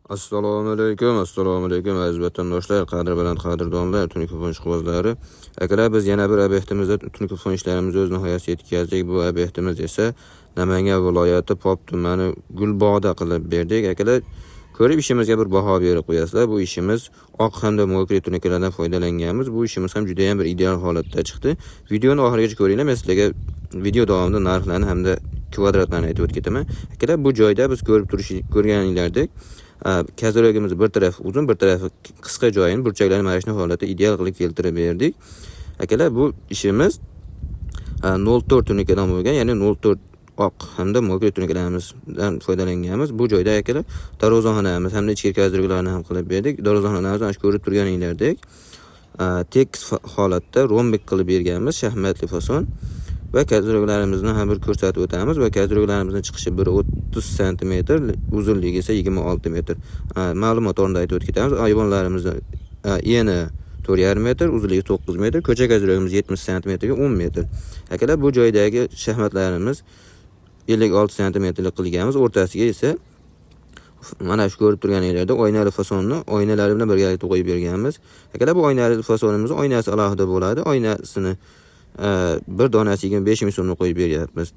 Assalomu alaykum, assalomu alaykum aziz vatandoshlar, qadr baland qadrdonlar, tunuka ishqibozlari. Akalar, biz yana bir obyektimizda tunuka ishlarimizni o'z nihoyasiga yetkazdik. Bu obyektimiz esa Namangan viloyati Pop tumani Gulbog'da qilib berdik. Akalar, ko'rib ishimizga bir baho berib qo'yasizlar. Bu ishimiz oq hamda мокрый tunukalardan foydalanganmiz. Bu ishimiz ham juda ham bir ideal holatda chiqdi. Videoni oxirigacha ko'ringlar, men sizlarga video davomida narxlarni hamda kvadratlarni aytib o'tib ketaman. Akalar, bu joyda biz ko'rib turish ko'rganinglardek козырёк bir tarafi uzun, bir tarafi qisqa joyini burchaklarni mana shunday holatda ideal qilib keltirib berdik. Akalar, bu ishimiz 0.4 tunikadan bo'lgan, ya'ni 0.4 oq hamda мокрый tunikalarimizdan foydalanganmiz. Bu joyda, akalar, darvozaxonamiz hamda ichki козырёк larni ham qilib berdik. Darvozaxonamizni mana shu ko'rib turganinglardek tekis holatda rombik qilib berganmiz, shaxmatli fason. Va козырёк larimizni ham bir ko'rsatib o'tamiz va козырёк larimizni chiqishi 1,30 santimetr, uzunligi esa 26 metr. Ma'lumot o'rnida aytib o'tib ketamiz. Ayvonlarimizni eni 4,5 metr, uzunligi 9 metr, ko'cha козырёк imiz 70 santimetrga 10 metr. Akalar, bu joydagi shaxmatlarimiz 56 santimetrlik qilganmiz, o'rtasiga esa mana shu ko'rib turganinglarda oynali fasonni oynalari bilan birgalikda qo'yib berganmiz. Akalar, bu oynali fasonimiz oynasi alohida bo'ladi. Oynasini bir donasi 25 ming so'mni qo'yib beryapmiz.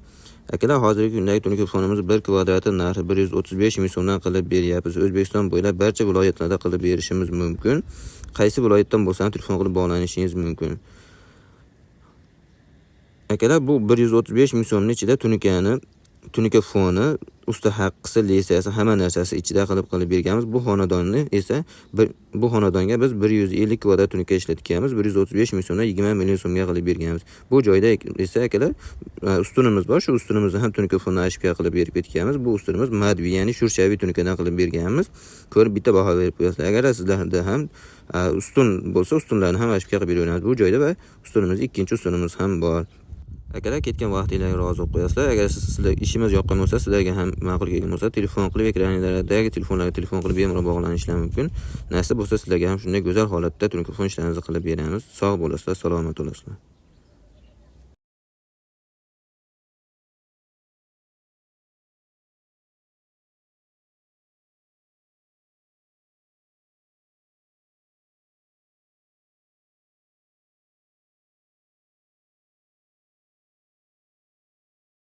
Akalar, hozirgi kundagi tunuka fonimiz bir kvadrati narxi 135 ming so'mdan qilib beryapmiz. O'zbekiston bo'ylab barcha viloyatlarda qilib berishimiz mumkin. Qaysi viloyatdan bo'lsa ham telefon qilib bog'lanishingiz mumkin. Akalar, bu 135 ming so'mning ichida tunukani, tunuka foni, usta haqqisi, lesiyasi, hamma narsasi ichida qilib berganmiz. Bu xonadonni esa bu xonadonga biz 150 kvadrat tunuka ishlatganmiz. 135 ming so'mdan 20 million so'mga qilib berganmiz. Bu joyda esa, akalar, ustunimiz bor. Shu ustunimizni ham tunuka fonni HPA qilib berib ketganmiz. Bu ustunimiz madviy, ya'ni shurshaviy tunukadan qilib berganmiz. Ko'rib bitta baho berib qo'yasizlar. Agar sizlarda ham ustun bo'lsa, ustunlarni ham HPA qilib beraveramiz. Bu joyda va ustunimiz, ikkinchi ustunimiz ham bor. Akalar, ketgan vaqtinglarga rozi bo'lib qo'yasizlar. Agar sizlar ishimiz yoqqan bo'lsa, sizlarga ham ma'qul kelgan bo'lsa, telefon qilib, ekraninglardagi telefonlarga telefon qilib bemalol bog'lanishlar mumkin. Nasib bo'lsa, sizlarga ham shunday go'zal holatda tunuka fon ishlarimizni qilib beramiz. Sog' bo'lasizlar, salomat bo'lasizlar.